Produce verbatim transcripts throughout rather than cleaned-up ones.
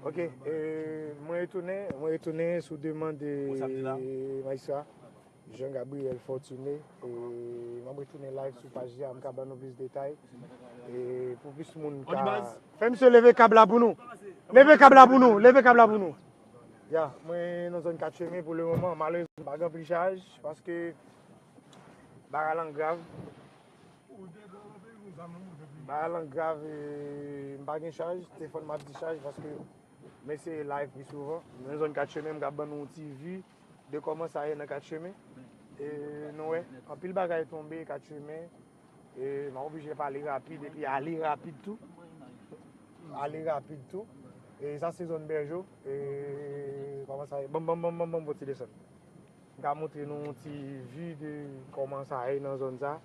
Ok, e, mwen retounen, mwen retounen sou demann de majistra Jean Gabriel Fortuné. E, m ap retounen live sou paj li a, m ka ban nou plis detay. E, pou plis moun ka fè misye leve kab la pou nou. Leve kab la pou nou, leve kab la pou nou. Ya, mwen nan zòn Kat Chemen pou le moman, malerezman, m pa gen anpil chaj, paske bagay lan grav. Bagay lan grav, e, m pa gen chaj, telefòn m ap dichaj paske m eseye live pi souvan. Nan zòn Kat Chemen, m ka ban nou yon ti vi de kòman sa ye nan Kat Chemen. E, nou wè, anpil bagay tonbe Kat Chemen. E, m ap oblije pale rapid epi ale rapid tou. Ale rapid tou. E, sa se zòn Bèjo. E, kòman sa ye? Ban m, ban m, ban m, ban m, ban m fon ti desann. M ka montre nou yon ti vi de kòman sa ye nan zòn sa.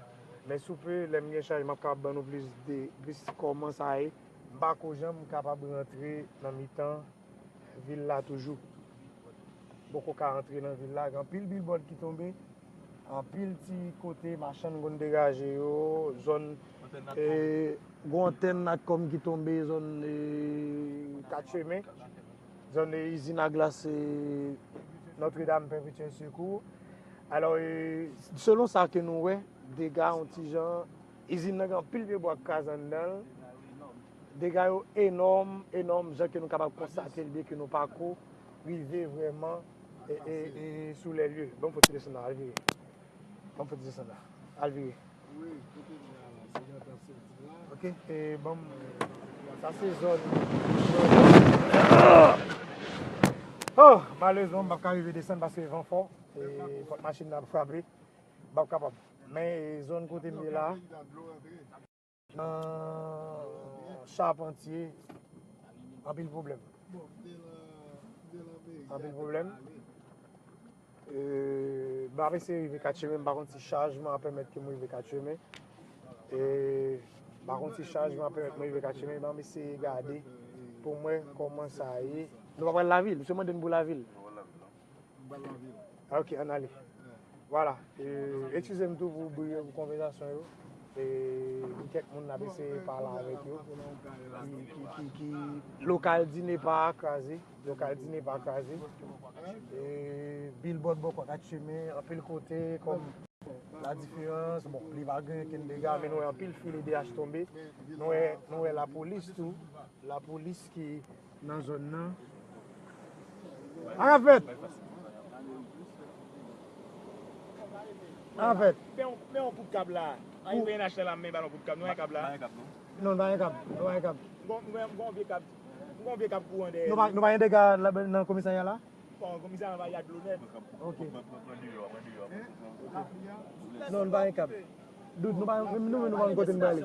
Men souple, lè m gen chaj, m ap kapab ban nou plis de, plis kòman sa ye. M pa ko janm kapab rantre nan mitan vil la toujou. Poko ka rantre nan vil la. Gen anpil bilbòd ki tonbe. Anpil ti kote machann konn degaje yo. Zòn, e, gwo antèn Natcom ki tonbe, zòn, e, Kat Chemen. Zòn, e, izin a glas, e, Notre Dame Perpétuel Secours. Alò, e, selon sa ke nou wè, dega yon ti jan, izin nan gen anpil pye bwa k kraze anndan l. Dega yo enòm, enòm, jan ke nou kapab konstate l, byen ke nou pa ko rive vrèman, e, e, e, sou lè lye. Ban m fon ti desann la, al vire. Ban m fon ti desann la. Al vire. Ok, e, ban m, sa se zòn. Oh, malerezman, m p ap ka rive desann paske van fò. E, pòt machin nan ap frape. M p ap kapab. Men, e, zòn kote m ye la, nan Chapantye, anpil pwoblèm. Anpil pwoblèm. E, m ap eseye rive Kat Chemen, m pa konn si chaj mwen ap pèmèt ke m rive Kat Chemen. E, m pa konn si chaj mwen ap pèmèt mwen rive Kat Chemen, ban m eseye gade pou m wè kòman sa ye. Nou pa pral lavil, misye mande n pou lavil. Ok, ann ale. Vwala. E, eskize m tou pou bri yo, pou konvèsasyon yo. E, gen kèk moun n ap eseye pale avèk yo. Ki, ki, ki, ki, lokal Dinepa kraze. Lokal Dinepa kraze. E, bilbòd bò Kat Chemen, anpil kote, kòm La Différence, bon, li pa gen okenn dega, men nou wè anpil fil E D H tonbe. Nou wè, nou wè lapolis tou. Lapolis ki nan zòn nan. Sa k ap fèt? Sa k ap fèt? Men yon, men yon kout kab la. Ann rive N H L la, men ba nou kout kab. Nou pa gen kab la? Non, nou pa gen kab. Nou pa gen kab. M gon, m gon, m gon yon vye kab. M gon yon vye kab kouran dèyè. Nou pa, nou pa gen dega la, nan komisarya la? Bon, komisarya an va y a dlo nèt. Ok. Non, nou pa gen kab. Dout, nou pa, nou menm nou pa konn kote n prale.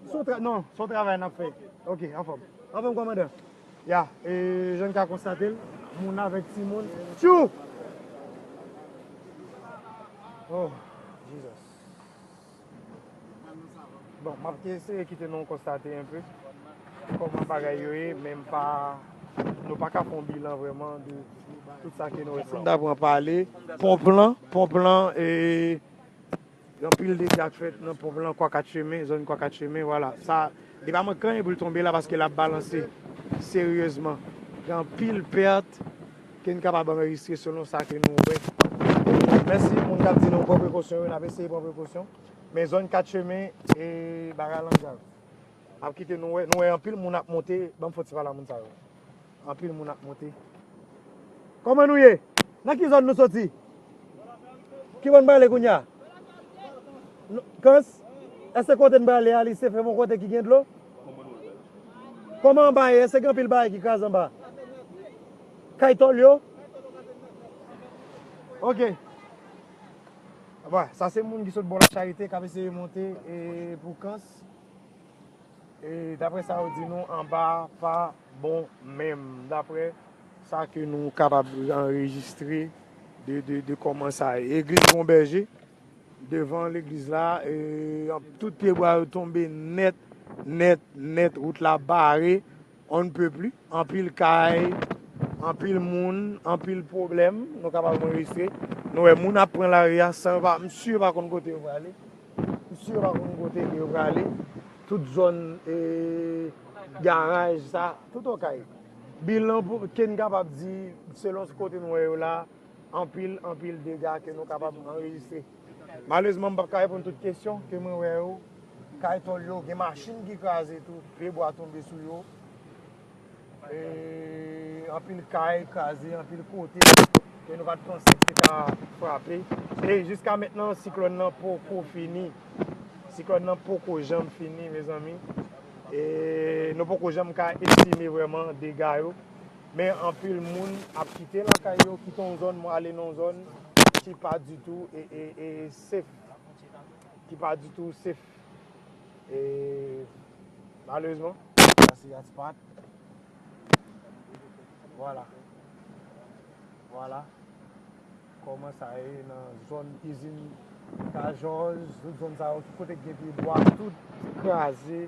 Se yon tra-, non, se yon travay n ap fè. Ok, anfòm. Anfòm, kòmandan. Ya, e, jan n ka konstate l, moun avèk timoun. Tchou! Oh, Jesus. Bon, m ap eseye kite nou konstate enpe kòman bagay yo ye, men m pa, nou pa ka fè yon bilan vrèman de tout sa ke nou wè. Si m ta pran pale, ponp lan, ponp lan, e, gen anpil dega k fèt nan ponp lan, Kwa Kat Chemen, zòn Kwa Kat Chemen, vwala. Sa, li pa manke anyen pou l tonbe la paske l ap balanse seryezman. Gen anpil pèt ke n kapab anrejistre selon sa ke nou wè. Mèsi moun k ap di nou pran prekosyon yo, n ap eseye pran prekosyon. Men zòn Kat Chemen, e, bagay lan grav. M ap kite nou wè, nou wè anpil moun ap monte, ban m fon ti pale a moun sa yo. Anpil moun ap monte. Kòman nou ye? Nan ki zòn nou soti? Ki bò n prale kounye a? Nou, Kans? Èske kote n prale a, li se fè yon kote ki gen dlo? Kòman anba ye? Èske gen anpil bagay ki kraze anba? Kay tòl yo? Ok. Bon, sa se moun ki sot bò Lacharite k ap eseye monte, e, pou Kans. E, daprè sa yo di nou, anba pa bon menm. Daprè sa ke nou kapab anrejistre de, de, de kòman sa ye. Egliz Bon Bèje, devan legliz la, e, tout pye bwa yo tonbe nèt, nèt, nèt. Wout la bare. On ne peut plus. Anpil kay, anpil moun, anpil pwoblèm. Nou kapab anrejistre. Nou wè moun ap pran lari a san yo pa, m si yo pa konn kote yo prale. M si yo pa konn kote ke yo prale. Tout zòn, e, garaj, sa, tout okay. Bilan pou, ke n kapab di, selon kote n wè yo la, anpil, anpil dega ke nou kapab anrejistre. Malerezman, m p ap ka reponn tout kesyon ke mwen wè yo. Kay tòl yo, gen machin ki kraze tou, pye bwa tonbe sou yo. E, anpil kay kraze, anpil kote ke nou pa t panse ki te ka frape. E jiska mentnan, siklòn nan poko fini. Siklòn nan poko janm fini, mezanmi. E nou poko janm ka estime vrèman dega yo. Men anpil moun ap kite lakay yo, kite yon zòn, mwen ale nan yon zòn ki pa ditou e, e, e safe, ki pa ditou safe. E malerezman, sa se Yacht Park. Vwala. Vwala. Kòman sa ye nan zòn izin Kajòz, tout zòn sa yo, tout kote ki gen pye bwa, tout kraze,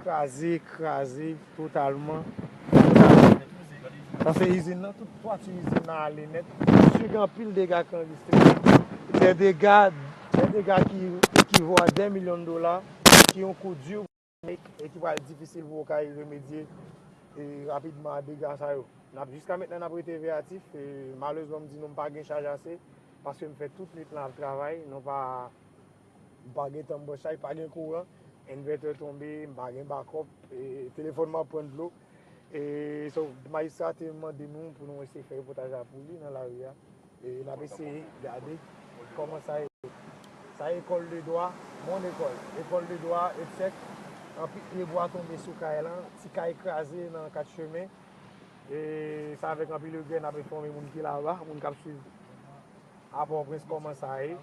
kraze, kraze totalman. Sa se izin nan, tout twati izin nan ale nèt. Mesye, gen anpil dega ki anrejistre. Dè dega, dè dega ki ekivo a dè milyon dola, ki yon kou di e ki pral difisil pou w ka remedye e, rapidman a dega sa yo. N ap, jiska mentnan, n ap rete veyatif. E, malerezman, m di nou, m pa gen chaj ase, paske m fè tout nwit lan ap travay. Nou pa, m pa gen tan m pran chaj, pa gen kouran, envètè tonbe, m pa gen bakòp, e, telefòn m ap pran dlo. E, so, majistra te mande nou pou nou eseye fè repòtaj la pou li nan lari a. E n ap eseye gade kòman sa ye. Sa e ekòl de dwa, mon ekòl. Ekòl de dwa, EPSEC, anpil pye bwa tonbe sou kay lan, ti kay kraze nan kat chemen. E sa avèk anpil regrè n ap enfòme moun ki laba, moun k ap swiv a Pòtoprens kòman sa ye.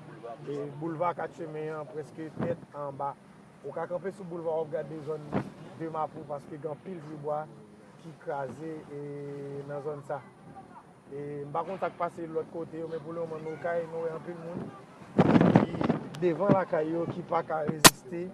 E boulva kat chemen an prèske tèt anba. Ou ka kanpe sou boulva w ap gade zòn de Mapou paske gen anpil pye bwa ki kraze e, nan zòn sa. E, m pa konn sa k pase lòt kote yo, men pou lemoman, nou kay, nou wè anpil moun ki devan lakay yo, ki pa ka reziste.